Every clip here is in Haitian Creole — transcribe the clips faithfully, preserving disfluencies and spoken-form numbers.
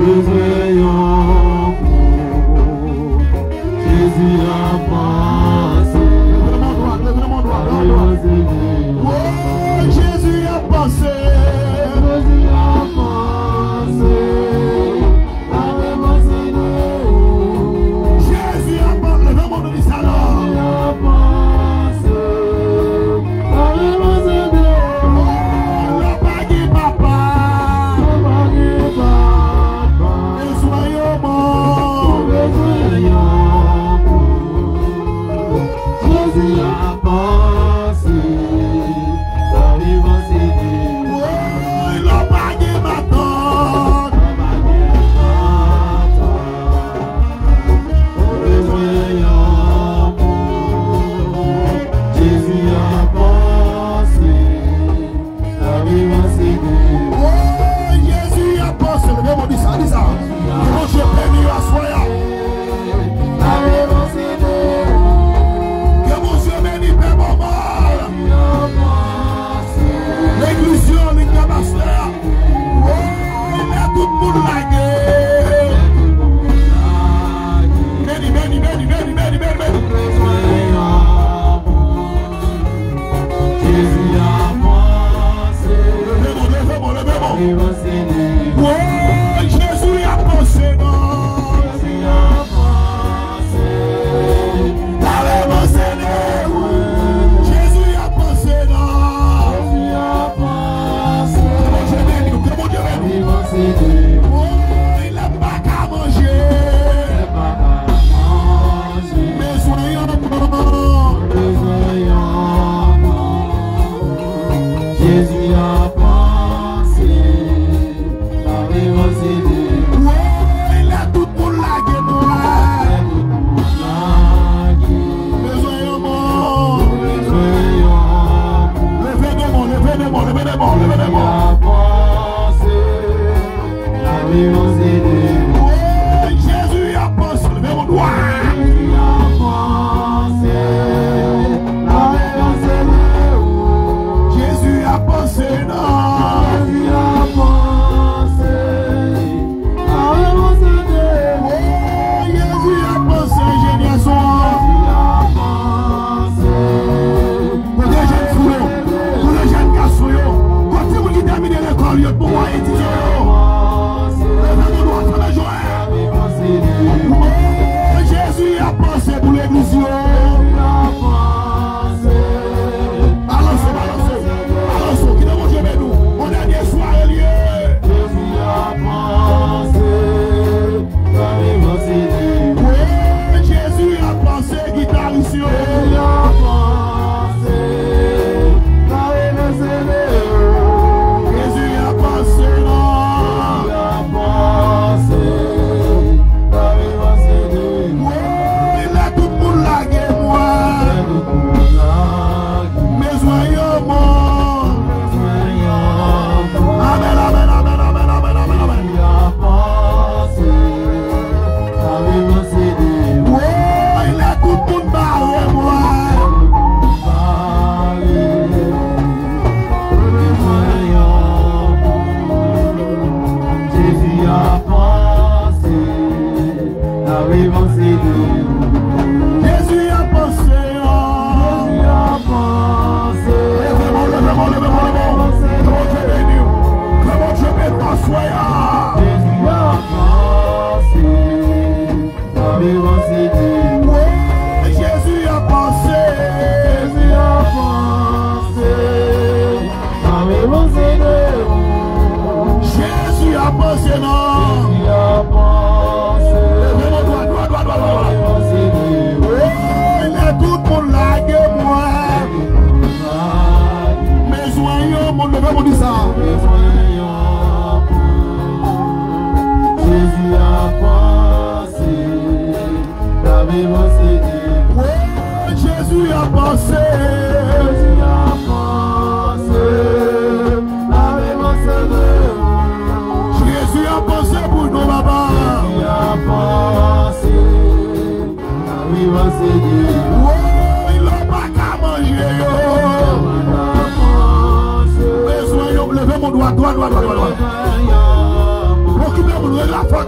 Bezwen yon pou Jezi ap pase. Leve men dwat, leve men dwat, dwat, dwat. Oh, Jezi ap pase. Jezi ap pase. Jezi ap pase. Leve men dwat. Sa la. Oh, lè w pa gen papa. Bezwen yon moun. Jezi ap pase. Woy, lè w pa gen matant. Ou bezwen yon moun. Jezi ap pase. Lave m an sede. Woy, Jezi ap pase. Leve men, di sa, di sa. Ke Bondye beni w aswè a. Lave m an sede. Ke Bondye beni pè Bòmòl. Legliz yo, legliz pastè a. Woy, lè tout moun lage. Beni, beni, beni, beni, beni, beni, beni. Jezi ap pase. Leve men, leve men, leve men. Woy, Jezi ap pase, non. Lave m an sede. Jezi ap pase, non. Ke Bondye beni w, ke Bondye beni w. Woy, lè m pa ka manje. Bezwen yon moun. Jezi ap pase. Lave m an sede. Woy, lè tout moun lage mwen. Lè tout moun lage. Bezwen yon moun. Bezwen yon moun. Leve de men, leve de men, leve de men, leve de men. Jezi ap pase. Lave m an sede. Woy, Jezi ap pase. Leve men dwat. Jezi ap pase. Lave m an sede. Jezi ap pase, non. Jezi ap pase. Lave m an sede. Woy, Jezi ap pase, jèn gason an. Jezi ap pase. Kote jèn fi yo? Kote jèn gason yo? Kote moun ki tèmine lekòl yo, pou yo etidye yo? Leve men dwat, fè men jwè. Woy, Jezi ap pase pou legliz yo. Balanse, balanse, balanse. Kite Bondye beni w. Yon dènye sware l ye. Woy, Jezi ap pase, gitaris yo. Jezi ap pase la. Woy, lè tout moun lage mwen. Bezwen yon moun. Amèn, amèn, amèn, amèn, amèn, amèn, amèn. Woy, lè tout moun bare mwen. Jezi ap pase. Lave m an sede. Jezi ap pase, an. Jezi ap pase. Leve men w, leve men w, leve men w, leve men w. Ke Bondye beni w. Ke Bondye beni w aswè a. Jezi ap pase. Lave m an sede. Woy, Jezi ap pase. Jezi ap pase. Lave m an sede. Jezi ap pase, non. Jezi ap pase. Leve men dwat, dwat, dwat, dwat, dwat. Lave m an sede. Woy, lè tout moun lage mwen. Bezwen yon moun, leve men w, di sa. Bezwen yon moun. Jezi ap pase. Lave m an sede. Woy, Jezi ap pase. Jezi ap pase. Lave m an sede. Jezi ap pase pou nou, papa. Jezi ap pase. Lave m an sede. Woy, lè w pa ka manje yo. Bezwen yo, leve men w dwat, dwat, dwat, dwat, dwat. Okipe moun, rele la fò.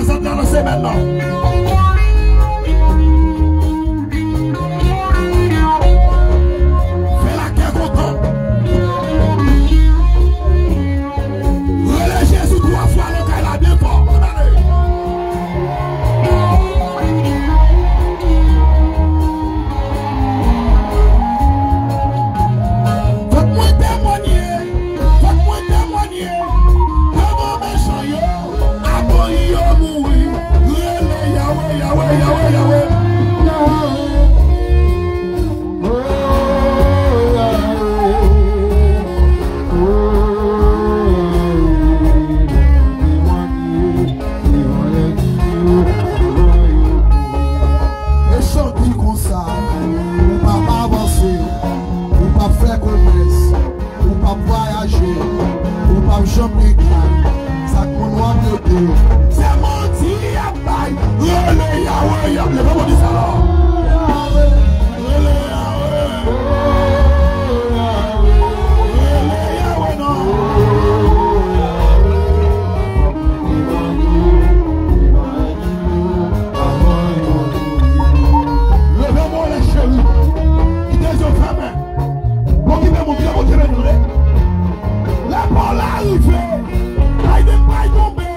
Prezant nan nan semèn nan. Fè lakè kontan. Rele Jezi twa fwa nan kay la byen fò. Ann ale. Fòk mwen temwanye, fòk mwen temwanye devan mechan yo, akoz yo mouri. Rele Yawe, Yawe, Yawe, Yawe. E santi konsa, ou p ap avanse, ou p ap fè komès, ou p ap vwayaje, ou p ap janm gen kay. Sa k moun w ap rete? Se manti y ap bay. Rele Yawe, y ap leve bandi sa la. Rele Yawe. Rele Yawe non. Leve men w anlè cheri. Kite zye w fèmen. Okipe moun, kite Bondye beni nou. Lè pa w la rive, Biden pral tonbe.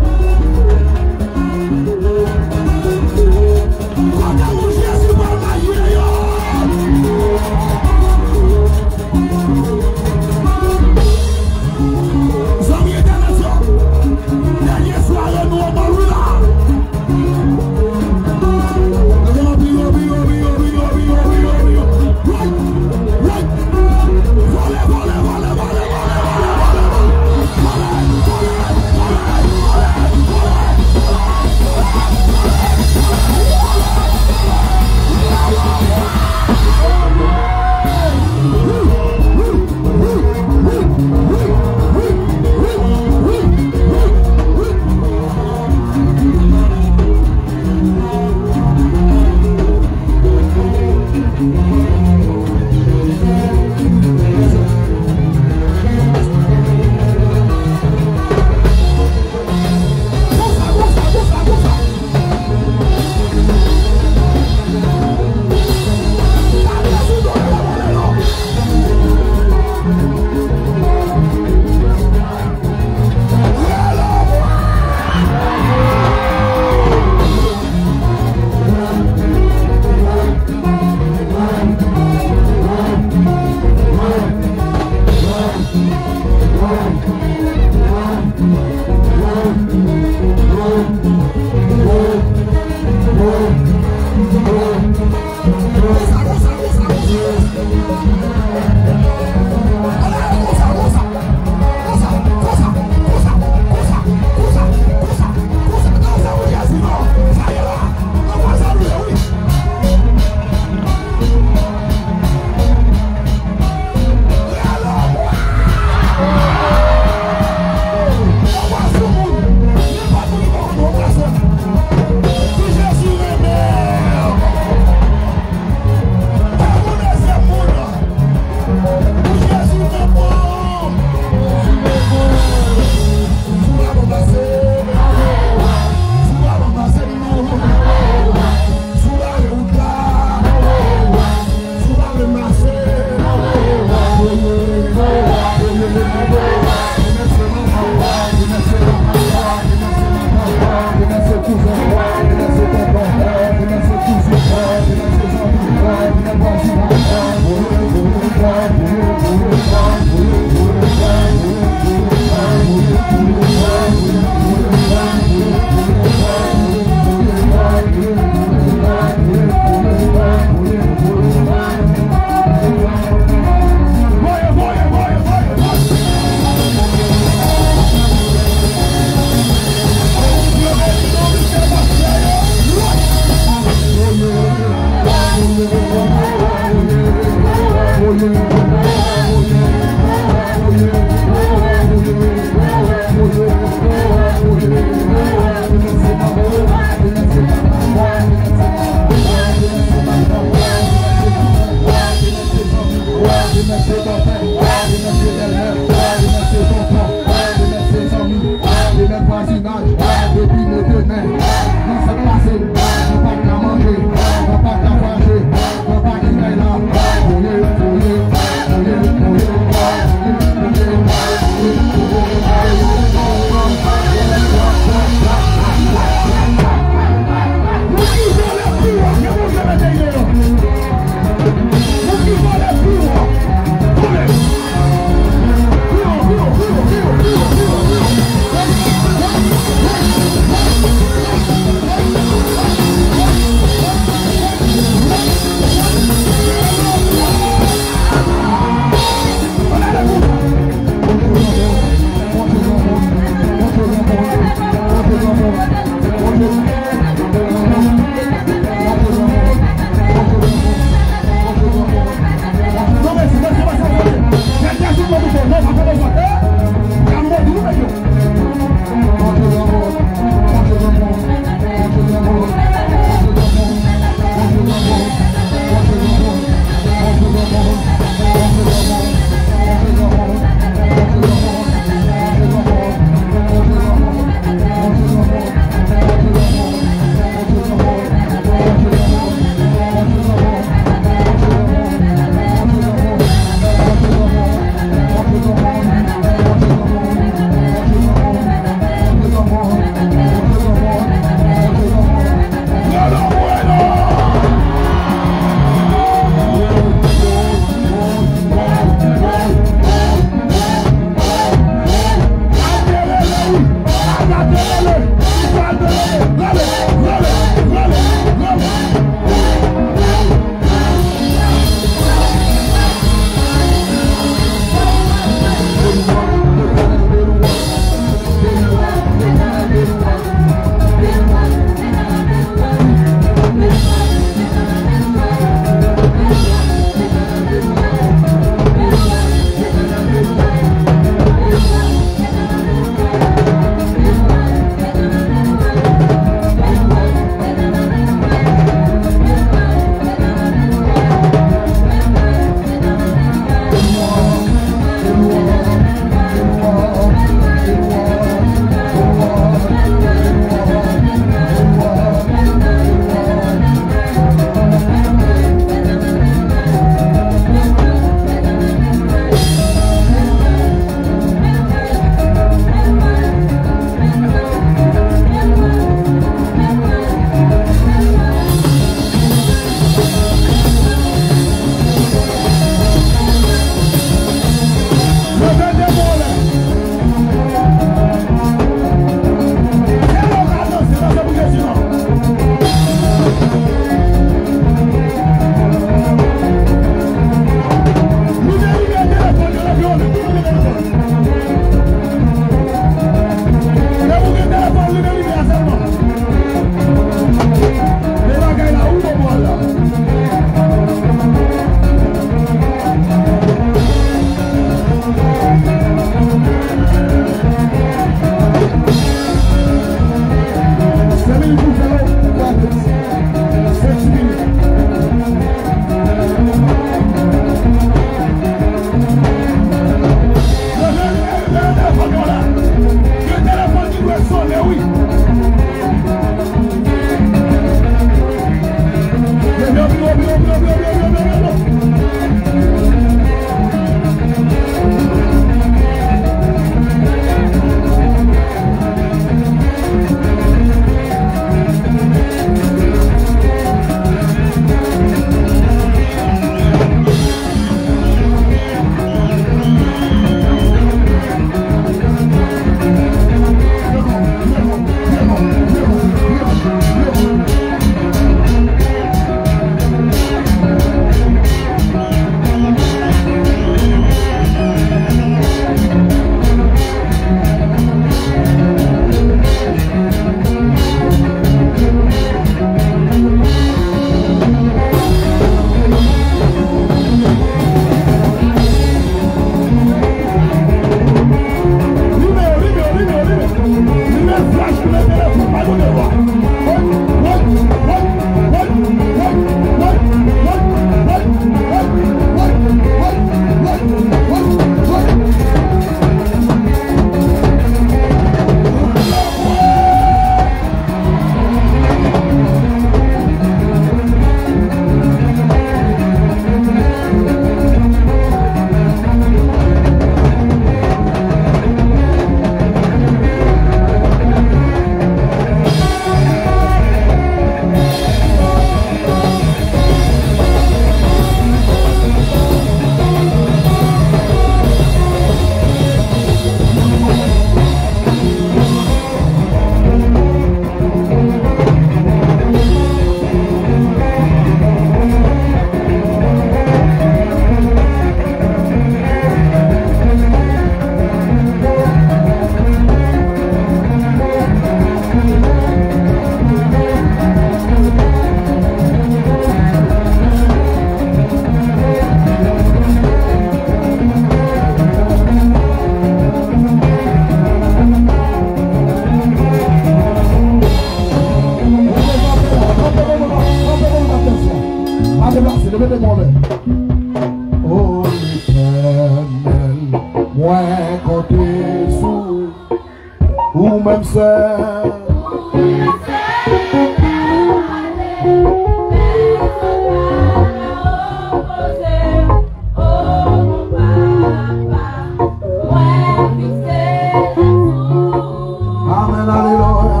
Amèn, alelouya.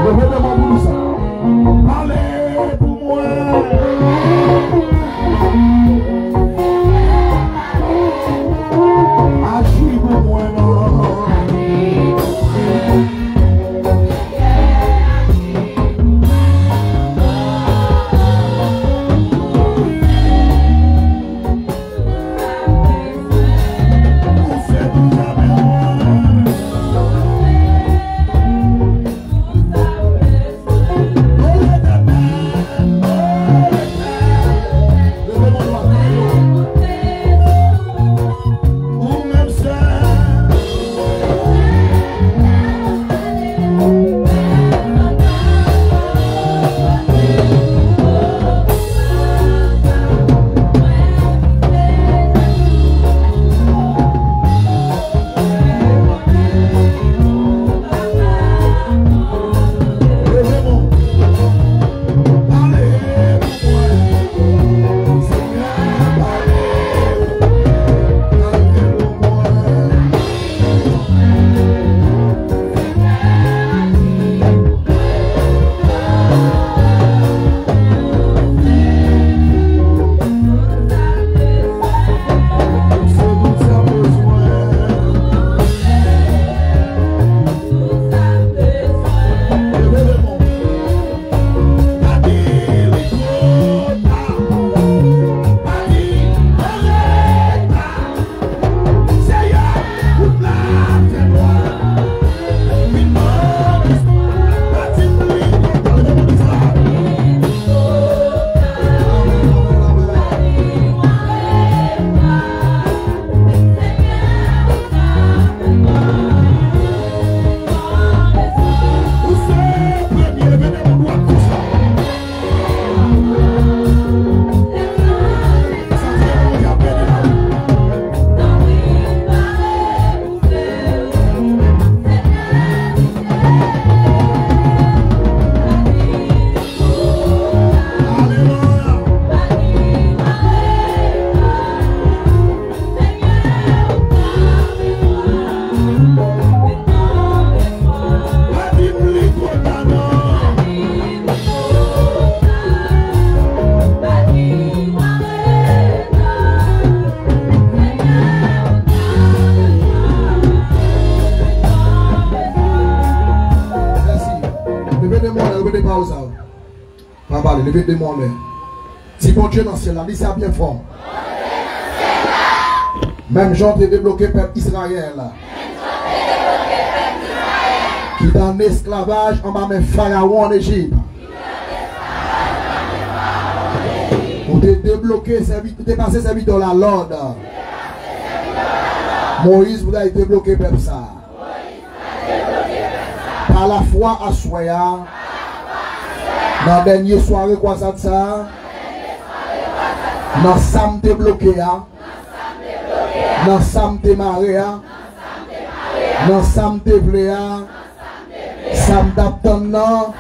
Leve de men pou nou sa. Pale pou mwen. Aji pou mwen, non. Mèsi. Leve de men w, leve de pawòl sa yo. Pa pale, leve de men w anlè. Di Bondye nan syèl la, di sa byen fò. Menm jan w te debloke pèp Izrayèl ki t an esklavaj anba men Farawon ann Ejip. Ou te debloke sèvi-, ou te pase sèvitè w la lòd. Moyiz pou l al debloke pèp sa a. Pa lafwa aswè a, nan dènye sware kwazad sa a, nan sa m te bloke a, nan sa m te mare a, nan sa m te vle a, sa m t ap tann nan,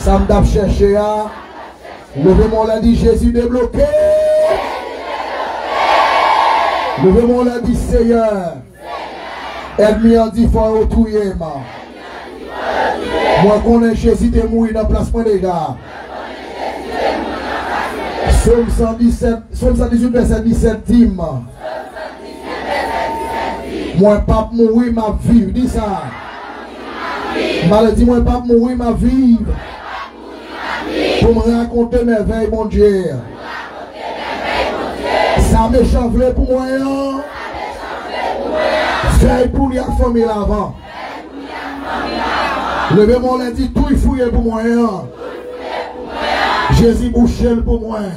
sa m t ap chèche a, leve men w anlè di, Jezi debloke. Leve men w anlè di, Seyè, ènmi an di fò yo touye m. Mwen konnen Jezi te mouri nan plas mwen deja. Sòm san disèt, Sòm san dizuit, vèsè disèt di m, mwen p ap mouri, m ap viv. Di sa. M pale, di, mwen p ap mouri, m ap viv. Pou m rakonte mèvèy Bondye. Sa mechan vle pou mwen an, fè l pou li ak fanmi l avan. Leve men w anlè di, touy fouye pou mwen an, Jezi bouche l pou mwen.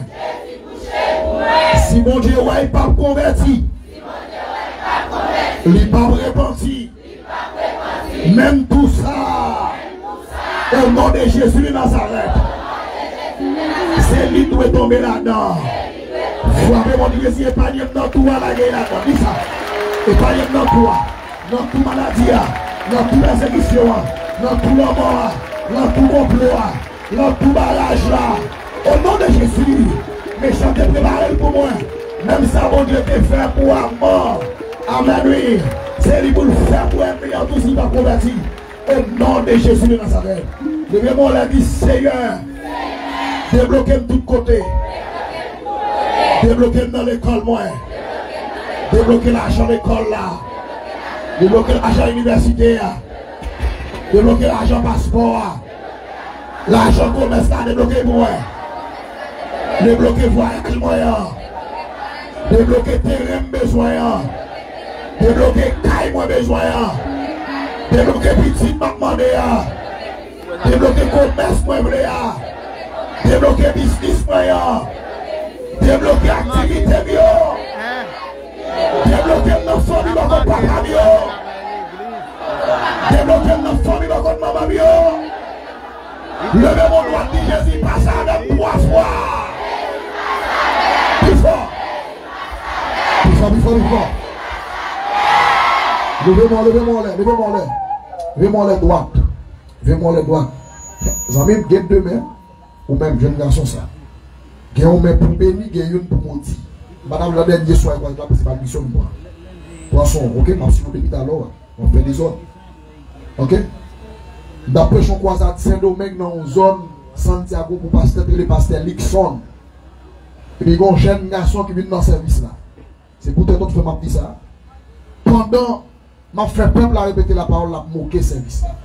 Si Bondye wè l p ap konvèti, li p ap repanti. Menm tou sa, o non de Jezi de Nazarèt, se li dwe tonbe ladan. Frape Bondye, Jezi epanye m nan tou a, lage l ladan. Di sa. Epaye m nan tou a, nan tou maladi a, nan tou pèsekisyon an, nan tou lanmò a, nan tou konplo a, nan tou baraj la. O non de Jezi, mechan te prepare l pou mwen. Menm sa Bondye te fè pou Amàn, amèn wi, se li pou l fè pou ènmi an tou si l pa konvèti. O non de Jezi de Nazarèt. Leve men w anlè, di, Seyè, debloke m tout kote. Debloke m nan lekòl mwen. Debloke lajan lekòl la. Debloke lajan inivèsite a. Debloke lajan paspò a. Lajan komès la, debloke pou mwen. Debloke vwayaj mwen an. Debloke teren m bezwen an. Debloke kay mwen bezwen an. Debloke pitit m ap mande a. Debloke komès mwen vle a. Debloke biznis mwen an. Debloke aktivite m yo. Debloke m nan fanmi bò kot papa m yo. Debloke m nan fanmi bò kot manman m yo. Leve men w dwat, di, Jezi, pase avè m twa fwa. Pi fò. Pi fò, pi fò, pi fò. Leve men w, leve men w anlè, leve men w anlè. Leve men w anlè dwat. Leve men w anlè dwat. Zanmi m, gen de men, ou menm, jèn gason sa. Gen yon men pou beni, gen youn pou modi. M pa t ap la dènye swa, kwa, la, se pa misyon m pran. Pran son, oke? M ap swiv w depi talè a. W ap fè dezòd. Oke? M t ap preche yon kwazad Sendomeng nan yon zòn Santiago pou pastè, te rele pastè Luckson. Epi gen yon jèn gason ki vin nan sèvis la. Se poutèt ou fè m ap di sa. Pandan m ap fè pèp la repete lapawòl, l ap moke sèvis la.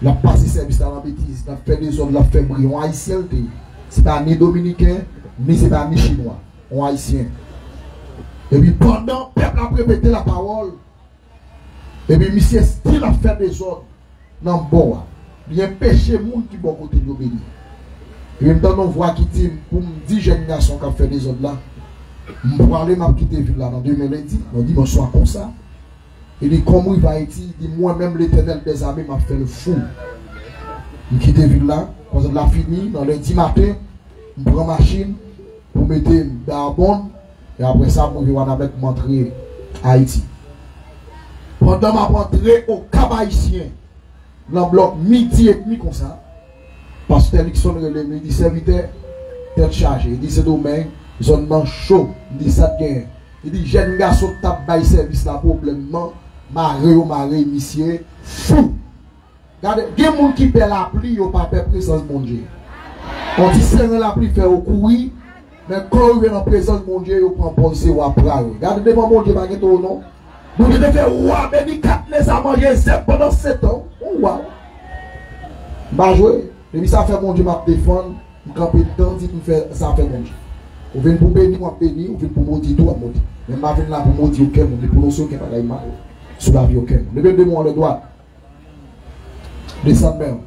L ap pase sèvis la nan betiz, l ap fè dezòd, l ap fè bri. Yon Ayisyen l te ye. Se pa ni Dominiken, ni se pa ni Chinwa. Yon Ayisyen. Epi pandan pèp la ap repete lapawòl, epi misye still ap fè dezòd nan bò a. Li enpeche moun ki bò kote l yo beni. Epi m tande yon vwa ki di m pou m di jèn gason k ap fè dezòd la, m prale, m ap kite vil la nan demen lendi, nan dimanch swa konsa. Li di, kòm m rive Ayiti, li di, mwen menm, Letènèl dèzame, m ap fè l fou. M kite vil la, kwazad la fini, nan lendi maten, m pran machin, pou mete m Dayabonn, e apre sa, m rive Wanament, m antre Ayiti. Pandan m ap antre Okap Ayisyen, nan blòk midi edmi konsa, pastè Luckson rele m, li di, sèvitè, tèt chaje. Li di, Sendomeng, zòn nan cho. M di, sa k genyen? Li di, jèn gason k t ap bay sèvis la pwoblèm nan, mare yo mare misye fou. Gade, gen moun ki pè lapli, yo pa pè prezans Bondye. On ti seren lapli fè yo kouri, men kan yo rive nan prezans Bondye, yo pran pòz se wa pra yo. Gade, devan Bondye pa gen toro non. Bondye te fè wa Nebikadneza manje zèb pandan sèt an. On wa. M pa jwe. Depi se afè Bondye m ap defann, m kanpe dan di m fè se afè Bondye. Ou vin pou beni, w ap beni, ou vin pou modi tou, w ap modi. Men m pa vin la pou modi okenn moun, ni pwononse okenn bagay mal sou lavi okenn moun. Leve de men w anlè dwat. Desann men w.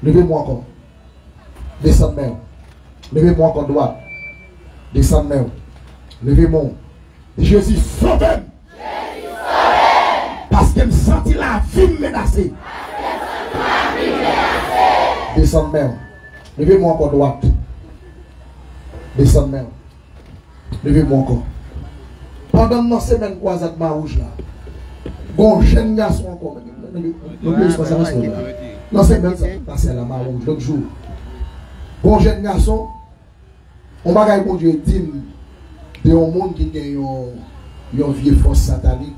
Leve men w ankò. Desann men w. Leve men w ankò dwat. Desann men w. Leve men w. Di, Jezi, sove m. Paske m santi lavi m menase. Desann men w. Leve men w ankò dwat. Desann men w. Leve men w ankò. Pandan m nan semèn kwazad Mawouj la, gen yon jèn gason ankò. Nan semèn sa k pase la, Mawouj, lòt jou. Gen yon jèn gason, yon bagay Bondye di m de yon moun ki gen yon, yon vye fòs satanik,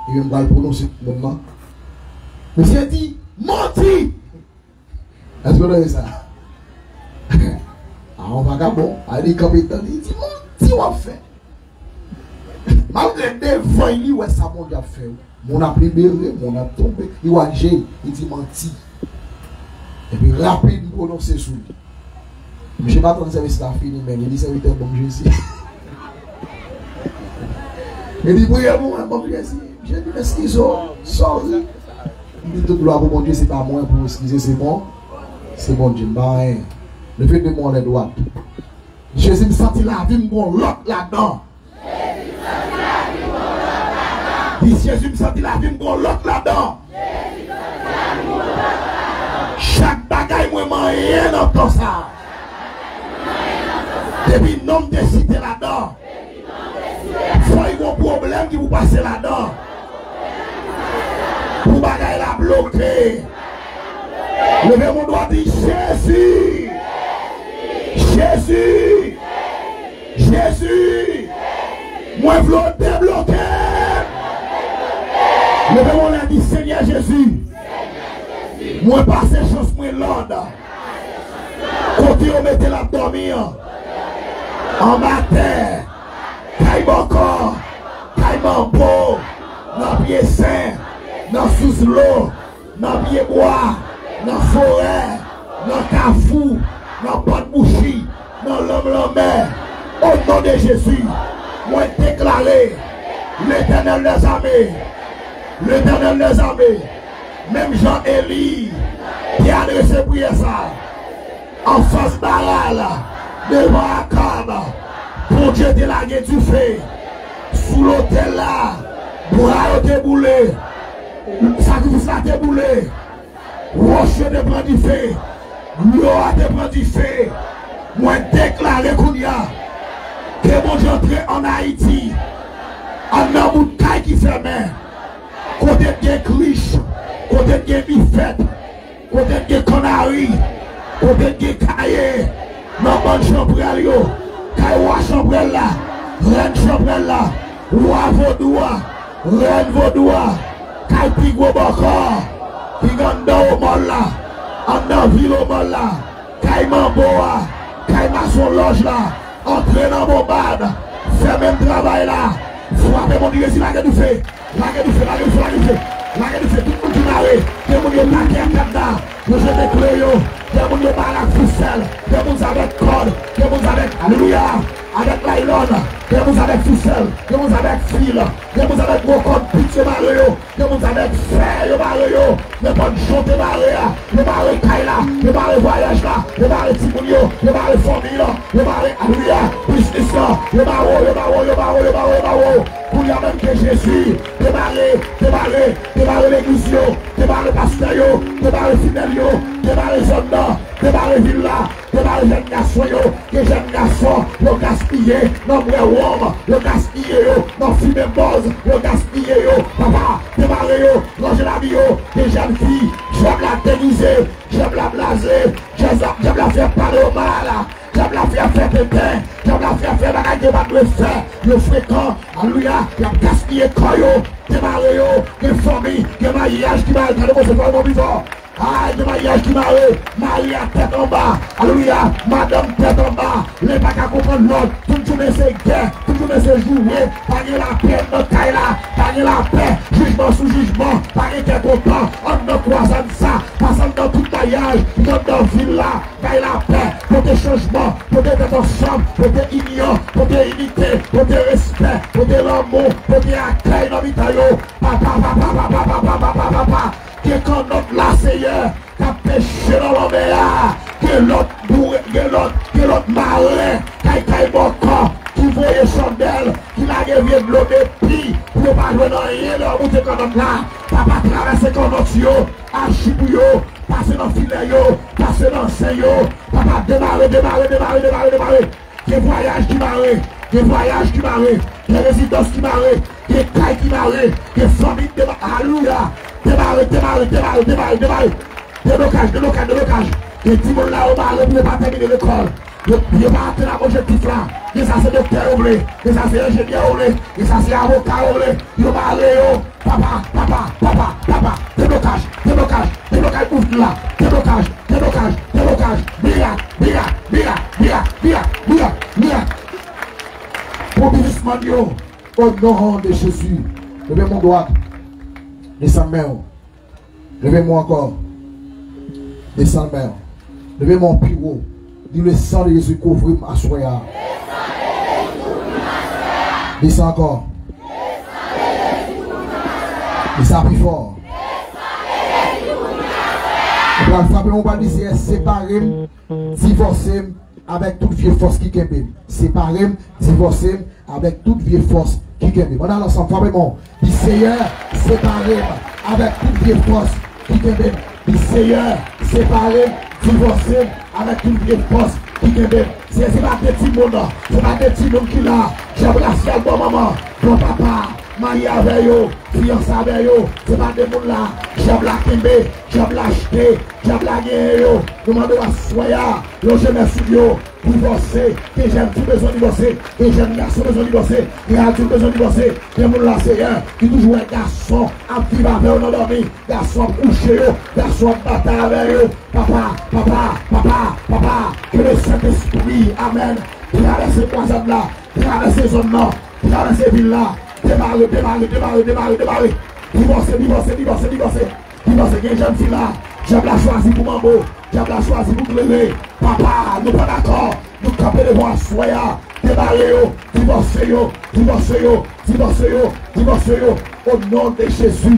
e m pral pwononse moun nan. Misye di, manti! Èske w tande sa? A, yon vagabon, a, li kanpe tande, li di, manti w ap fè. Malgre devan li wè sa Bondye ap fè, wi. Moun ap libere, moun ap tonbe, li wè je, li di manti. Epi rapid, m pwononse sou li. Misye pa tann sèvis la fini, men li di, sèvitè, ban m Jezi. Li di, priye pou mwen, ban m Jezi. Jezi, m eskize w, sorry. M di tout glwa pou Bondye, se pa mwen pou eskize, se bon, se Bondye, m pa anyen. Leve de men w anlè dwat. Jezi, m santi lavi m gon lòt ladan. Di, Jezi, m santi lavi m gon lòt ladan. Chak bagay mwen manyen nan tan sa a, depi non m te site ladan, Fò y gon pwoblèm ki pou pase ladan. Pou bagay la bloke. Leve men dwat, di, Jezi! Jezi! Jezi! Mwen vle w debloke m. Leve men w, di, Senyè Jezi, mwen pase chans mwen lòd. Kote yo mete l ap dòmi an? Anba tè, kay bòkò, kay manbo, nan pye sen, nan sous dlo, nan pye bwa, nan forè, nan kafou, nan pòt bouchi, nan lanm lanmè. O non de Jezi, mwen deklare, Letènèl dèzame, Letènèl dèzame, menm jan Eli te adrese priyè sa a, anfas Baal, devan Akab, Bondye te lage dife sou lotèl la, bwa yo te boule, sakrifis la te boule, wòch yo te pran dife, dlo a te pran dife. Mwen deklare kounye a ke Bondye antre ann Ayiti, anndan bout kay ki fèmen, kote t gen krich, kote t gen bifèt, kote t gen kannari, kote t gen kaye, nan bann chanpwèl yo, kay wa chanpwèl la, rèn chanpwèl la, wa vodou a, rèn vodou a, kay pi gwo bòkò ki gen anndan Omòl la, anndan vil Omòl la, kay manbo a, kay masonlòj la, antre nan bonbad, fèmen travay la, frape moun ki resi, lage dife, lage dife, lage dife, lage dife, lage dife, tout moun ki mare, gen moun yo pake ak kadna, yo jete kle yo, gen moun yo mare ak fisèl, gen moun sa avèk kòd, gen moun sa avèk, alelouya, avèk laylòn, gen moun sa avèk fisèl, gen moun sa avèk fil, gen moun sa avèk gwo kòd pit yo mare yo, gen moun sa avèk fè yo mare yo, nenpòt jan w te mare a, yo mare kay la, yo mare vwayaj la, yo mare timoun yo, yo mare fanmi an, yo mare, alelouya, biznis lan, yo mare w, yo mare w, yo mare w, yo mare w, yo mare w. Kounye a menm ke Jezi demare, demare, demare legliz yo, demare pastè yo, demare fidèl yo, demare zòn nan, demare vil la, demare jèn gason yo, ke jèn gason yo gaspiye nan bwè wonm, yo gaspiye yo nan fimen bòz, yo gaspiye yo, papa, demare yo, ranje lavi yo, ke jèn fi, dyab la degize, dyab la blaze, dyab la, dyab la fè pale yo mal. Dyab la fè fè tenten, dyab la fè fè bagay ke yo pa t dwe fè. Yo frekan, alelouya, y ap gaspiye kò yo, demare yo, gen fanmi, gen maryaj ki mare, gade konsa, fò yo vivan. Ay, gen maryaj ki mare, mari a tèt anba, alelouya, madanm tèt anba, len pa ka konprann lòt, tout jounen se gè, tout jounen se joure, pa gen lapè nan kay la, pa gen lapè, jijman sou jijman, pa gen kè kontan, anndan kwazann sa, pase anndan tout maryaj, anndan vil la, bay lapè, pote chanjman, pote tèt ansanm, pote inyon, pote inite, pote respè, pote lanmou, pote akèy nan mitan yo. Papa, papa, papa, papa, papa, papa, ke kannòt la, Seyè, k ap peche nan lanmè a, ke lòt boure, ke lòt, ke lòt maren, kay kay bòkò, ki voye chandèl, ki lage vye dlo depi, pou yo pa jwenn anyen lè yo moute kannòt la. Papa, travèse kannòt yo, aji pou yo, pase nan filè yo, pase nan zen yo. Papa, demare, demare, demare, demare, demare. Gen vwayaj ki mare, gen vwayaj ki mare, gen rezidans ki mare, gen kay ki mare, gen fanmi ki demare. Alelouya. Demare, demare, demare, demare, demare. Deblokaj, deblokaj, deblokaj. Gen timoun la yo mare pou yo pa tèmine lekòl. Yo, yo pa atenn ak objektif la. Gen sa se doktè yo vle. Gen sa se enjenyè yo vle. Gen sa se avoka yo vle. Yo mare yo. Papa, papa, papa, papa. Deblokaj, deblokaj, deblokaj, ouvri la. Deblokaj, deblokaj, deblokaj. Mirak, mirak, mirak. Pou biznismann yo. O non de Jezi. Leve men w dwat. Desann men w. Leve men w ankò. Desann men w. Leve men w pi wo. Di, le sang de Jésus kouvri m aswè a. Di sa ankò. Di sa pi fò. Ou pral frape men w, ou pral di, Seyè, separe m, divòse m avèk tout vye fòs ki kenbe m. Separe m, divòse m avèk tout vye fòs ki kenbe m. Ann al ansanm, frape men w. Di, Seyè, separe m avèk tout vye fòs ki kenbe m. Di, Seyè, separe m, divòse m avèk tout vye fòs ki kenbe m. Se, se pa de timoun, se pa de timoun ki la. Dyab la syèl bò manman, bò papa, marye avè yo, fiyanse avè yo. Se pa de moun la. Dyab la kenbe, dyab la achte, dyab la genyen yo. Nou mande w aswè a, lonje men sou yo, divòse. Gen jèn fi bezwen divòse, gen jèn gason bezwen divòse, gen adilt bezwen divòse. Gen moun la, Seyè, ki toujou wè gason ap viv avè yo nan dòmi. Gason ap kouche yo, gason ap batay avè yo. Papa, papa, papa, papa, ke le Sentespri, amèn, travèse kwazad la, travèse zòn nan, travèse vil la, demare, demare, demare, demare, demare. Divòse, divòse, divòse, divòse. Divòse, gen jèn fi la, dyab la chwazi pou manbo, dyab la chwazi pou klere. Papa, nou pa dakò, nou kanpe devan aswè a, demare yo, divòse yo, divòse yo, divòse yo, divòse yo, o non de Jezi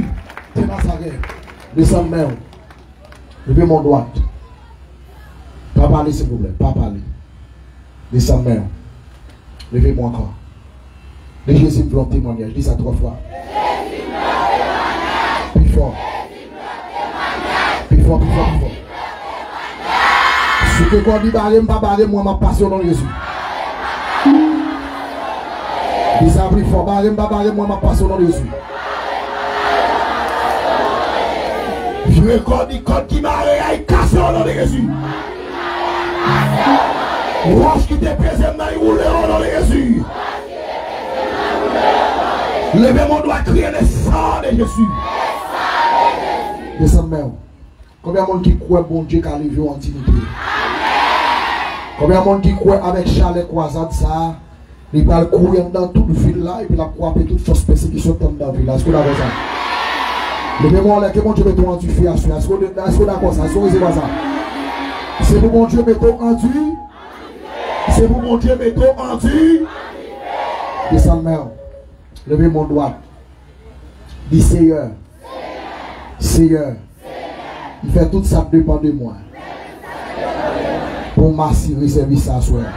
de Nazarèt. Desann men w. Leve men w dwat. Pa pale, silvouplè. Pa pale. Desann men w. Leve men w ankò. Di, Jezi, m vle yon temwayaj. Di sa twa fwa. Pi fò. Pi fò, pi fò, pi fò. Si w te kwè w di bare m, pa bare m, mwen m ap pase o non de Jezi. Di sa pi fò, bare m, pa bare m, mwen m ap pase o non de Jezi. Vye kòd, kòd ki mare a, kase o non de Jezi. Wòch ki te peze m nan, woule o non de Jezi. Leve men w dwat, kriye le sang de Jezi. Desann men w. Konbyen moun ki kwè Bondye ka leve w an dinite? Konbyen moun ki kwè avèk chalè kwazad sa a, li pral kouri anndan tout vil la epi l ap kwape tout fòs pèsekisyon k anndan vil la? Èske w dakò sa? Leve men w anlè, ke Bondye mete w an dife aswè a. Èske w, èske w dakò sa? Èske w resevwa sa? Se pou Bondye mete w an di-, se pou Bondye mete w an di-, desann men w. Leve men w dwat. Di, Seyè, Seyè, m fè tout sa k depann de mwen pou m asire sèvis sa aswè a.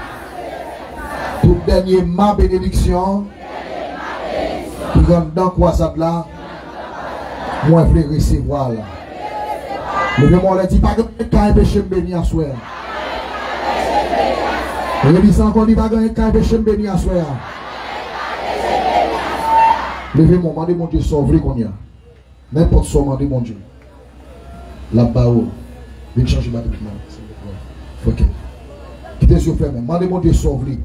Tout dènye ma benediksyon ki anndan kwazad la, mwen vle resevwa l. Leve men w anlè, di, pa gen anyen k ka enpeche m beni aswè a. Redi sa ankò, di, pa gen anyen k ka enpeche m beni aswè a. Leve men w, mande Bondye sa w vle kounye a. Nenpòt sa w mande Bondye, l ap ba ou. Vin chanje batri nan, silvouplè. Ok. Kite zye w fèmen. Mande Bondye sa w vle.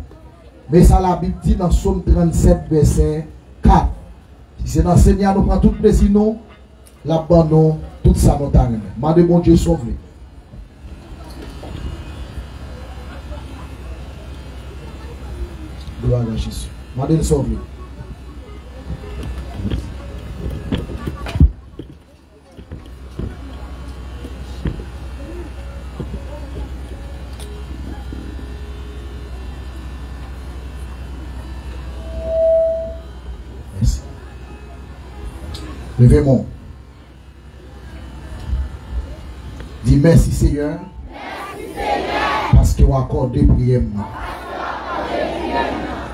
Men sa Labib di nan Sòm trannsèt, vèsè kat. Si se nan Senyè a nou pran tout plezi nou, l ap ban nou tout sa nou ta renmen. Mande Bondye sa w vle. Glwa a Jezi. Mande l sa w vle. Mèsi. Leve men w. Di, mèsi, Seyè, paske w akòde priyè m nan.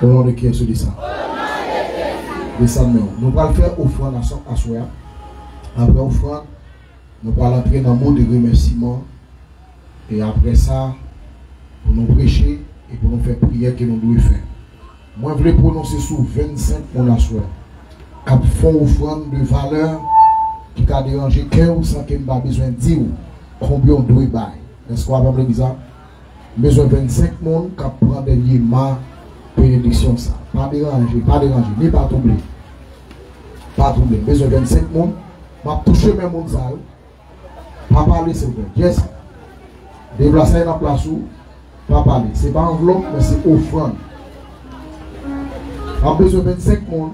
O non de Kris, di sa. Desann men w. Nou pral fè ofrann aswè a. Apre ofrann, nou pral antre nan mo de remèsiman. E apre sa, pou nou preche e pou nou fè priyè ke nou dwe fè. Mwen vle pwononse sou vennsenk moun aswè a k ap fè yon ofrann de valè ki ka deranje kè w san ke m pa bezwen di w konbyen w dwe bay. Èske w avè m legliz la? M bezwen vennsenk moun k ap pran dènye ma benediksyon sa. Pa deranje, pa deranje, ni pa twouble. Pa twouble. M bezwen vennsenk moun. M ap touche men moun sa yo. Pa pale, silvouplè. Just deplase nan plas ou. Pa pale. Se pa anvlòp, men se ofrann. M ap bezwen vennsenk moun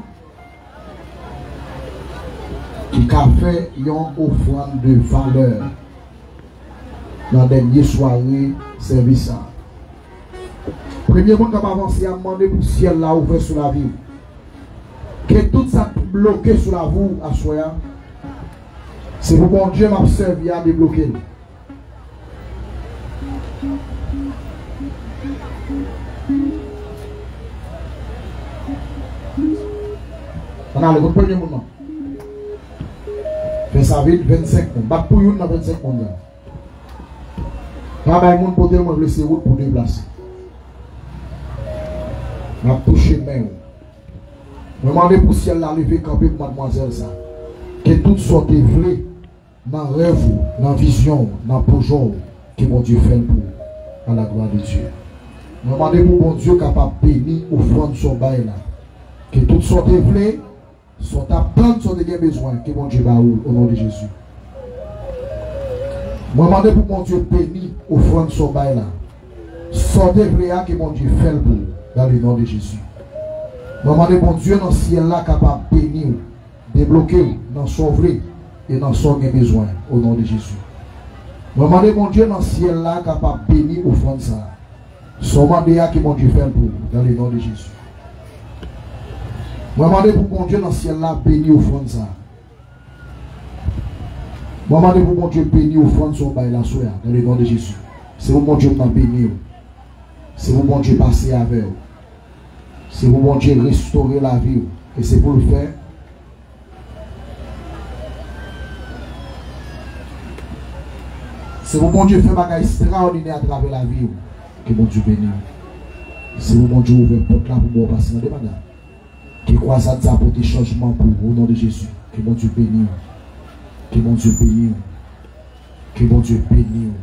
ki ka fè yon ofrann de valè nan dènye sware sèvis sa. Premye moun k ap avanse a, m mande pou syèl la ouvè sou lavi w. Ke tout sa k bloke sou lavi w aswè a, se pou Bondye m ap sèvi a debloke l. Ann ale, kot premye moun nan? Fè sa vit, vennsenk moun. Bat pou youn nan vennsenk moun nan. Pa bay moun pote l, mwen vle se wout pou deplase. M ap touche men w. Mwen mande pou syèl la leve kanpe pou madmwazèl sa. Ke tout sa w te vle nan rèv ou, nan vizyon w, nan pwojè w, ke Bondye fè l pou ou. À la gloire de Dieu. Mwen mande pou Bondye kapab beni ofrann sa w bay la. Ke tout sa w te vle, sa w t ap tann, sa w te gen bezwen, ke Bondye ba ou l, o non de Jezi. Mwen mande pou Bondye beni ofrann sa w bay la. Sa w te vle a, ke Bondye fè l pou ou, dans le nom de Jésus. Mwen mande Bondye nan syèl la kapab beni w, debloke w nan sa w vle e nan sa w gen bezwen, o non de Jezi. Mwen mande Bondye nan syèl la kapab beni ofrann sa a. Sa w mande a, ke Bondye fè l pou ou, dans le nom de Jésus. Mwen mande pou Bondye nan syèl la beni ofrann sa a. Mwen mande pou Bondye beni ofrann sa w bay la aswè a, dans le nom de Jésus. Se pou Bondye nan beni w. Se pou Bondye pase avè w. Se pou Bondye restore lavi w. E se pou l fè. Se pou Bondye fè bagay ekstraòdinè atravè lavi w. Ke Bondye beni w. Se pou Bondye ouvè pòt la pou ba w pase nan de madanm. Ke kwazad sa pote chanjman pou ou, o non de Jezi. Ke Bondye beni w. Ke Bondye beni w. Ke Bondye beni w.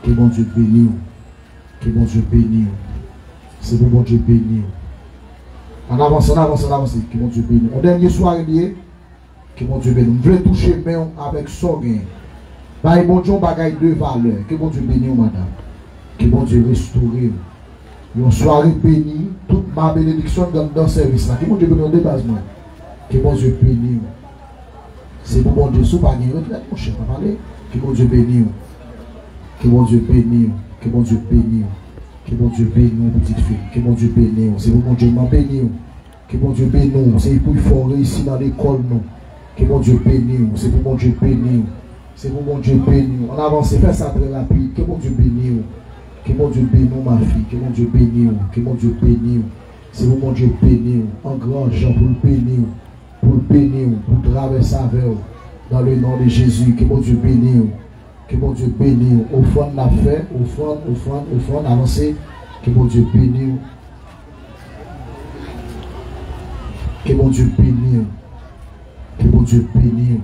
Ke Bondye beni w. Ke Bondye beni w. Se pou Bondye beni w. Ann avanse, ann avanse, ann avanse. Ke Bondye beni w. Yon dènye sware li ye. Ke Bondye beni w. M vle touche men w avèk sa w genyen. Bay Bondye yon bagay de valè. Ke Bondye beni w, madanm. Ke Bondye restore w. Yon sware beni, tout ma benediksyon anndan sèvis la. Ke Bondye beni w de baz mwen. Ke Bondye beni w. Se pou Bondye, si w pa gen retrèt, monchè, pa pale. Ke Bondye beni w. Ke Bondye beni w. Ke Bondye beni w. Ke Bondye beni w, pitit fi m. Ke Bondye beni w. Se pou Bondye m nan beni w. Ke Bondye beni w. Se pou l fè w reyisi nan lekòl nou. Ke Bondye beni w. Se pou Bondye beni w. Se pou Bondye beni w. Ann avanse, fè sa trè rapid. Ke Bondye beni w. Ke Bondye beni w, ma fi. Ke Bondye beni w. Ke Bondye beni w. Se pou Bondye beni w. An gran jan pou l beni w. Pou l beni w. Pou l travèse avè w. Dans le nom de Jésus. Ke Bondye beni w. Ke Bondye beni w. Ofrann n ap fè. Ofrann, ofrann, ofrann. Avanse. Ke Bondye beni w. Ke Bondye beni w. Ke Bondye beni w.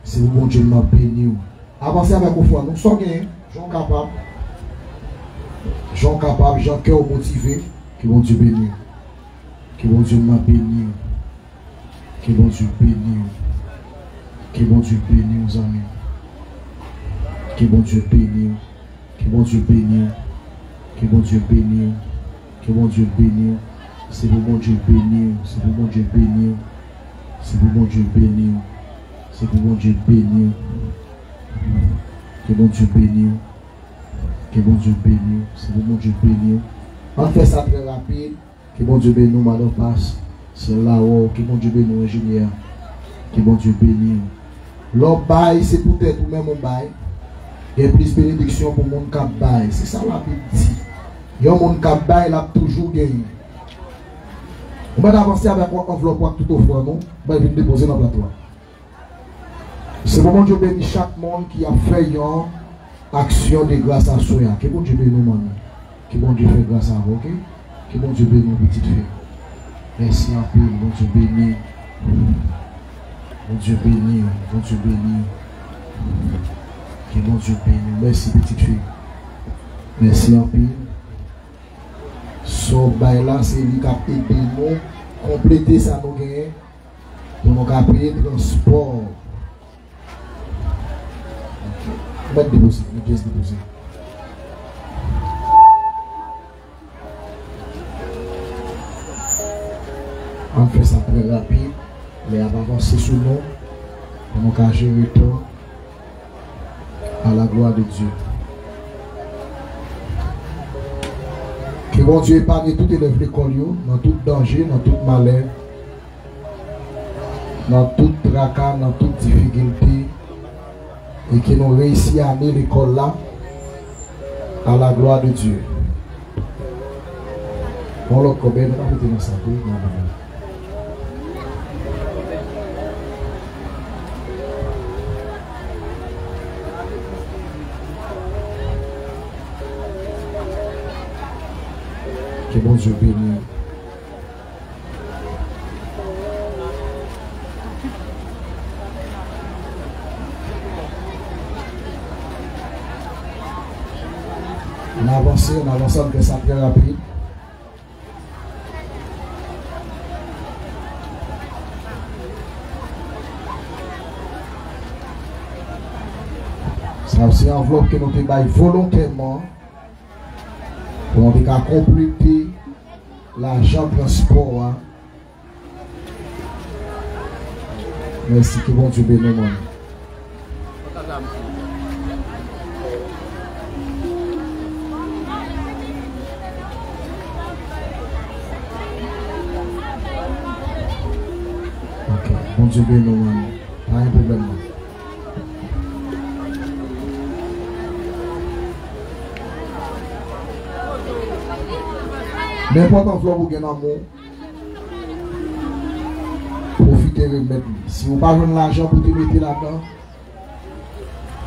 Se pou Bondye m nan beni w. Avanse avèk ofrann ou. Sa w genyen, jan w kapab. Jan w kapab, jan kè w motive. Ke Bondye beni w. Ke Bondye m nan beni w. Ke Bondye beni w. Ke Bondye beni w, zanmi. Ke Bondye beni w. Ke Bondye beni w. Ke Bondye beni w. Ke Bondye beni w. Se pou Bondye beni w. Se pou Bondye beni w. Se pou Bondye beni w. Se pou Bondye beni w. Ke Bondye beni w. Ke Bondye beni w. Se pou Bondye beni w. Ann fè sa trè rapid. Ke Bondye beni w, madan Pas. Syèl la wè w. Ke Bondye beni w, enjenyè. Ke Bondye beni w. Lè w bay, se poutèt ou menm ou bay. Gen plis benediksyon pou moun k ap bay. Se sa Labib di. Yon moun k ap bay, l ap toujou genyen. Ou mèt avanse avèk yon anvlòp ou ak tout ofrann ou. Ou mèt vin depoze nan platwa. Se pou Bondye beni chak moun ki ap fè yon aksyon de gras aswè a. Ke Bondye beni w, manmi. Ke Bondye fè gras avè w, oke? Ke Bondye beni w, pitit fi. Mèsi anpil. Bondye beni w. Bondye beni w. Bondye beni w. Ke Bondye beni w. Mèsi, pitit fi. Mèsi anpil. Sa w bay la, se li k ap ede nou konplete sa nou genyen. Pou nou ka peye transpò. Ou mèt depoze, ou just depoze. Ann fè sa trè rapid. Lè ap avanse sou nou. Pou nou ka jere tan. À la gloire de Dieu. Ke Bondye epanye tout elèv lekòl yo nan tout danje, nan tout malè, nan tout traka, nan tout difikilte, e ke nou reyisi ane lekòl la. À la gloire de Dieu. Yon lòt kòb, nou pa mete nan sak, wi, nan bagay. Ke Bondye beni w. Avanse, ann avanse, ann fè sa trè rapid. Sa se anvlòp ke nou te bay volontèman pou nou te ka konplete lajan transpò a. Mèsi, ke Bondye beni w, mwen. Ok, Bondye beni w, mwen. Pa gen pwoblèm, non. Nenpòt anvlòp ou gen nan men w, pwofite remèt li. Si ou pa jwenn lajan pou te mete ladan,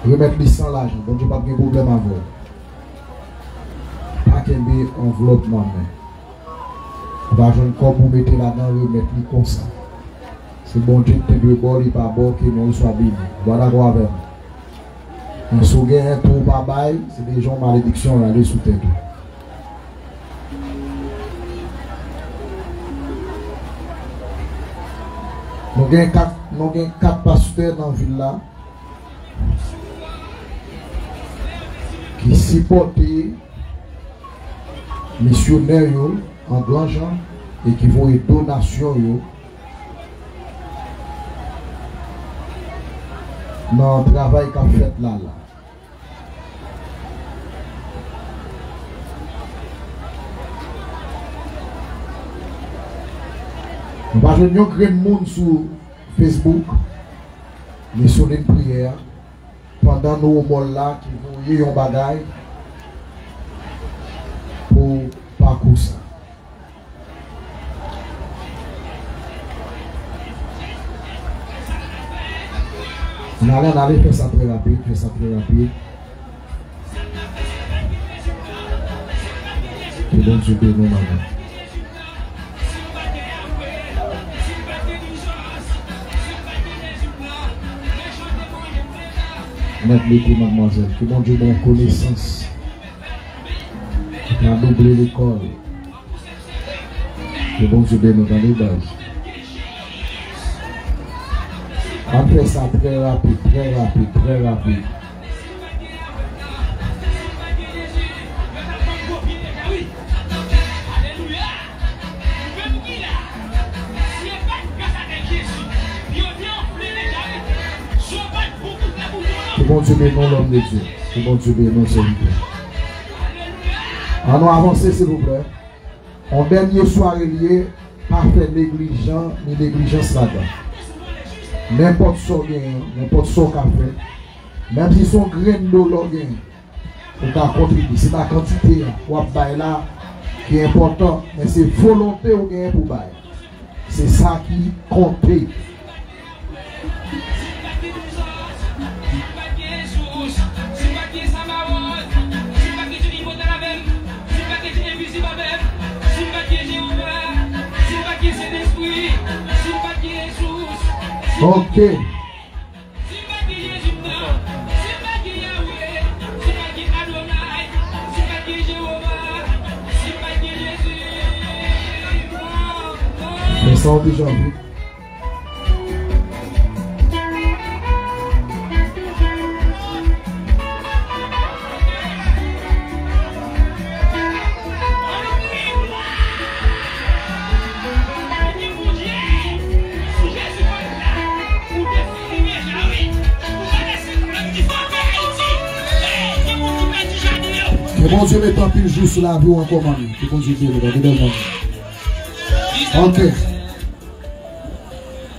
remèt li san lajan. Bondye p ap gen pwoblèm avè w. Pa kenbe anvlòp nan men. Ou pa jwenn kòb pou mete ladan, remèt li konsa. Se Bondye ki te dwe ba w, li pa ba w, ke non l swa beni. Ou pa dakò avè m? Men si w genyen tou ou pa bay, se deja yon malediksyon l ale sou tèt ou. Nou gen kat, nou gen kat pastè nan vil la ki sipòte misyonè yo an gran jan e ki voye donasyon yo nan travay k ap fèt la la. Nou pa jwenn yon grenn moun sou Facebook, ni sou liy priyè, pandan nou mòl la ki voye yon bagay pou pakou sa. N ale, n ale, fè sa trè rapid, fè sa trè rapid. Ke Bondye beni w, manman. Mèt mete madmwazèl. Ke Bondye ba w konesans. Ka double lekòl. Ke Bondye beni w, tande, baz. Ann fè sa trè rapid, trè rapid, trè rapid. Ke Bondye beni w, lòm de Dye. Ke Bondye beni w, sèvitè. Ann nou avanse, silvouplè. On dènye sware l ye, pa fè neglijan ni neglijans ladan. Nenpòt sa w genyen, nenpòt sa w ka fè, menm si se yon grenn dola w genyen, ou ka kontribye. Se pa kantite a w ap bay la ki enpòtan, men se volonte w genyen pou bay. Se sa ki konte. Ok. Fè sa w deja vle. Ke Bondye mete anpil jou sou lavi w ankò, manmi. Ke Bondye beni w, tande bèl manmi. Ok.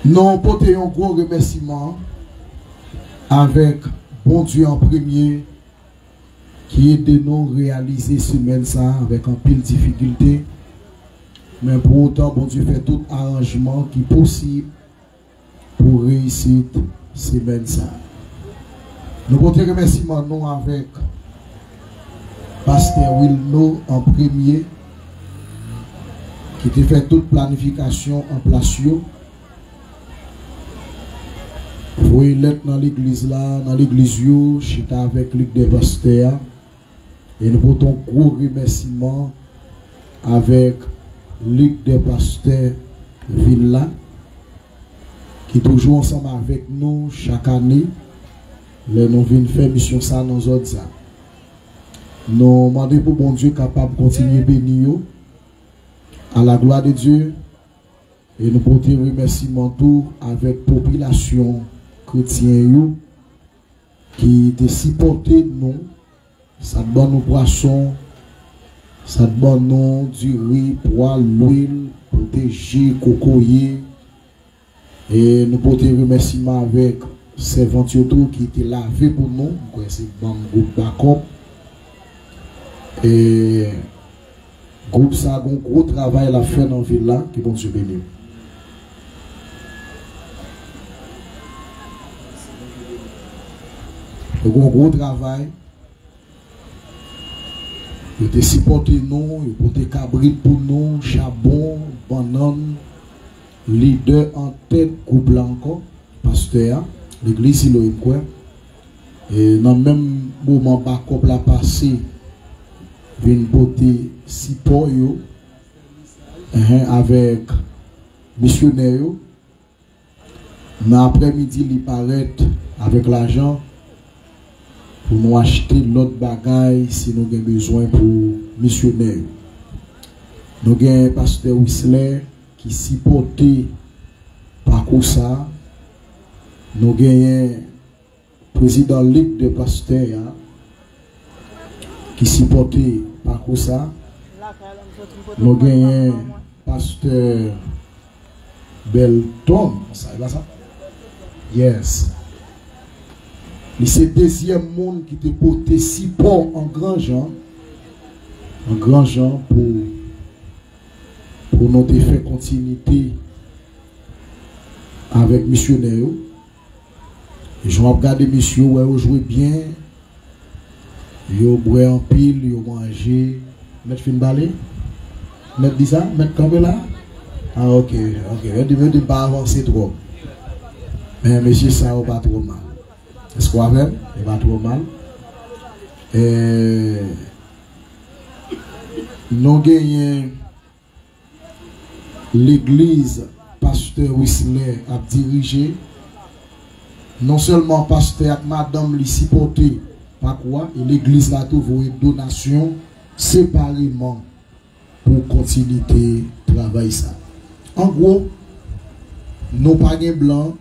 Nou pote yon gwo remèsiman avèk Bondye an premye ki ede nou reyalize semèn sa a avèk anpil difikilte. Men pou otan, Bondye fè tout aranjman ki posib pou reyisit semèn sa a. Nou pote remèsiman nou avèk pastè Wilno an premye, ki te fè tout planifikasyon an plas yo, voye lèt nan legliz la, nan legliz yo, chita avèk lig dè pastè a, E nou pote yon gwo remèsiman avèk Lig dè Pastè vil la, ki toujou ansanm avèk nou chak ane, lè nou vin fè misyon sa nan zòn sa. Nou mande pou Bondye kapab kontinye beni yo, à la gloire de Dieu. E nou pote remèsiman tou avèk popilasyon kretyen yo ki te sipòte nou, sa t ban nou pwason, sa t ban nou diri, pwa, lwil, pote ji, kokoye. E nou pote remèsiman avèk sèvant yo tou ki te lave pou nou. Mwen kwè se manm gwoup Bakòp. E gwoup sa gon gwo travay l ap fè nan vil la. Ke Bondye beni w. Yo gon gwo travay. Yo te sipòte nou, yo pote kabrit pou nou, chabon, bannann. Lidè an tèt gwoup la ankò, pastè a, legliz Siloe m kwè. E nan menm moman Bakòp la pase, vin pote sipò yo, enhen, avèk misyonè yo. Nan aprèmidi, li parèt avèk lajan pou nou achte lòt bagay si nou gen bezwen pou misyonè yo. Nou gen pastè Wislè ki sipòte pakou sa. Nou genyen prezidan lig de pastè a ki sipòte pakou sa. Nou genyen pastè Belton, sa e pa sa? Yes. Li se dezyèm moun ki te pote sipò an gran jan, an gran jan pou, pou nou te fè kontinite avèk misyonè yo. Jan w ap gade mesye, w wè yo jwe byen, yo bwè anpil, yo manje. Mèt fin pale? Mèt di sa? Mèt kanpe la? Ah, ok, ok. Yo di, yo di m pa avanse twòp. Men mesye sa yo pa twò mal. Èske w avè m? Yo pa twò mal. Eh, nou genyen legliz pastè Wislè ap dirije, non sèlman pastè ak madanm li sipòte pakou a, e legliz la tou voye donasyon separeman pou kontinite travay sa. An gwo, nou pa gen blan,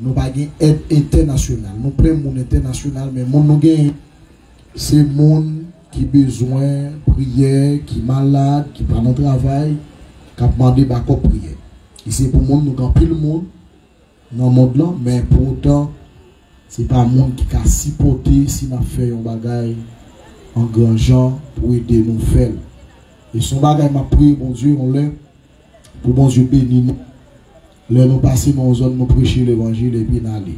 nou pa gen èd entènasyonal. Nou plen moun entènasyonal, men moun nou genyen, se moun ki bezwen priyè, ki malad, ki pa nan travay, k ap mande bakòp priyè. E se pou moun, nou gen anpil moun nan mond lan, men pou otan, se pa moun ki ka sipòte si n ap fè yon bagay an gran jan pou ede nou fè l. E se yon bagay m ap priye Bondye yon lè, pou Bondye beni nou. Lè nou pase nan yon zòn, nou preche levanjil epi n ale.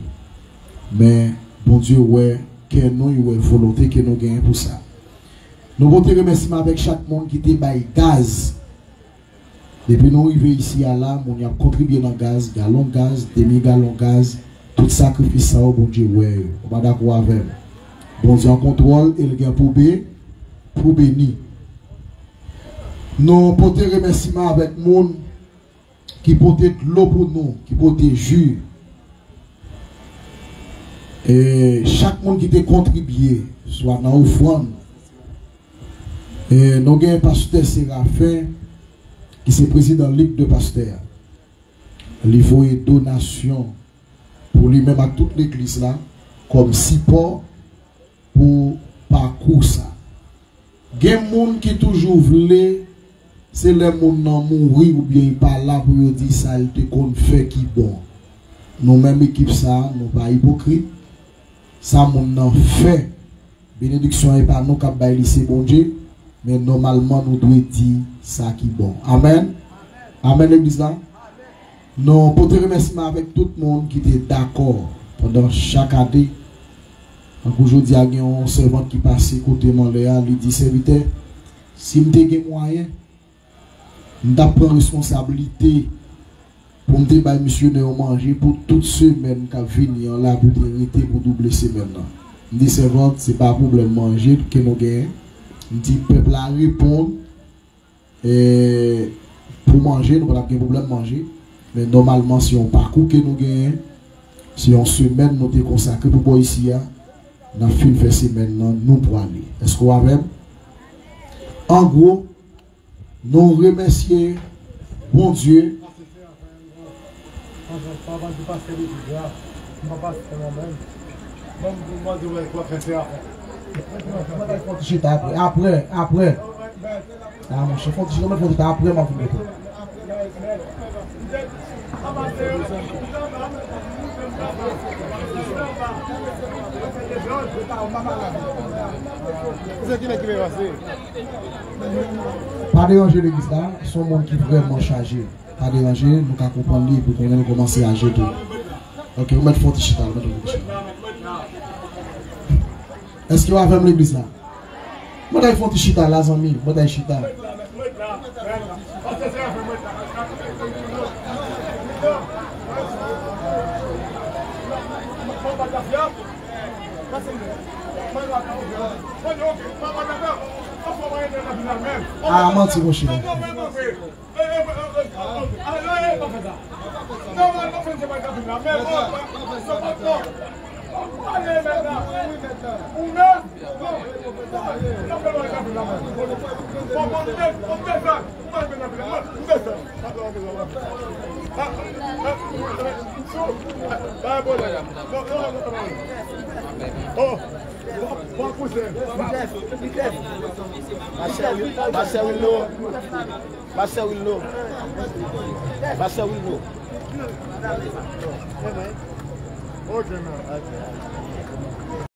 Men Bondye wè kè nou, li wè volonte ke nou genyen pou sa. Nou pote remèsiman avèk chak moun ki te bay gaz. Depi nou rive isi a la, moun y ap kontribye nan gaz, galon gaz, demi galon gaz, tout sakrifis sa yo, Bondye wè yo. Ou pa dakò avè m? Bondye an kontwòl e l gen pou be-, pou beni. Nou pote remèsiman avèk moun ki pote dlo pou nou, ki pote ji. E chak moun ki te kontribye, swa nan ofrann. E nou gen pastè Serafen, ki se prezidan lig de pastè a. Li voye donasyon pou li menm ak tout legliz la kòm sipò pou pakou sa. Gen moun ki toujou vle, se lè moun nan mouri oubyen li pa la pou yo di sa l te konn fè ki bon. Nou menm ekip sa, nou pa ipokrit. Sa moun nan fè, benediksyon an e pa nou k ap bay li, se Bondye. Men nòmalman, nou dwe di sa ki bon. Amèn. Amèn, legliz la. Nou pote remèsiman avèk tout moun ki te dakò pandan chak ane. Tankou jodi a, gen yon sèvant ki pase kote m anlè a, li di, "Sèvitè, si m te gen mwayen, m t ap pran responsablite pou m te bay misyonè yo manje pou tout semèn k ap vini an la, pou te rete pou double semèn nan." M di, "Sèvant, se pa pwoblèm manje ke nou genyen, M di pèp la reponn, e, pou manje, nou pa t ap gen pwoblèm manje. Men nòmalman, se yon pakou ke nou genyen. Se yon semèn nou te konsakre pou bò isi a. N ap fin fè semèn nan, nou pwale. Èske w avè m? An gwo, nou remèsye Bondye. Mwen ta fè yon ti chita apre, apre, apre. A, monchè, fè yon ti chita, mwen fè yon ti chita apre, m ap vin mete. Se ki nèg ki vin pase? Pa deranje legliz la, se yon moun ki vrèman chaje. Pa deranje, nou ka konprann li, epi kounye a nou kòmanse aje tou. Ok, ou mèt fè yon ti chita, ou mèt fè yon ti chita. Èske w avè m legliz la? Mwen ta fè yon ti chita la, zanmi, mwen ta chita. A, manti, monchè. Pastè Wilno. Pastè Wilno. Pastè Wilno. Ok, man.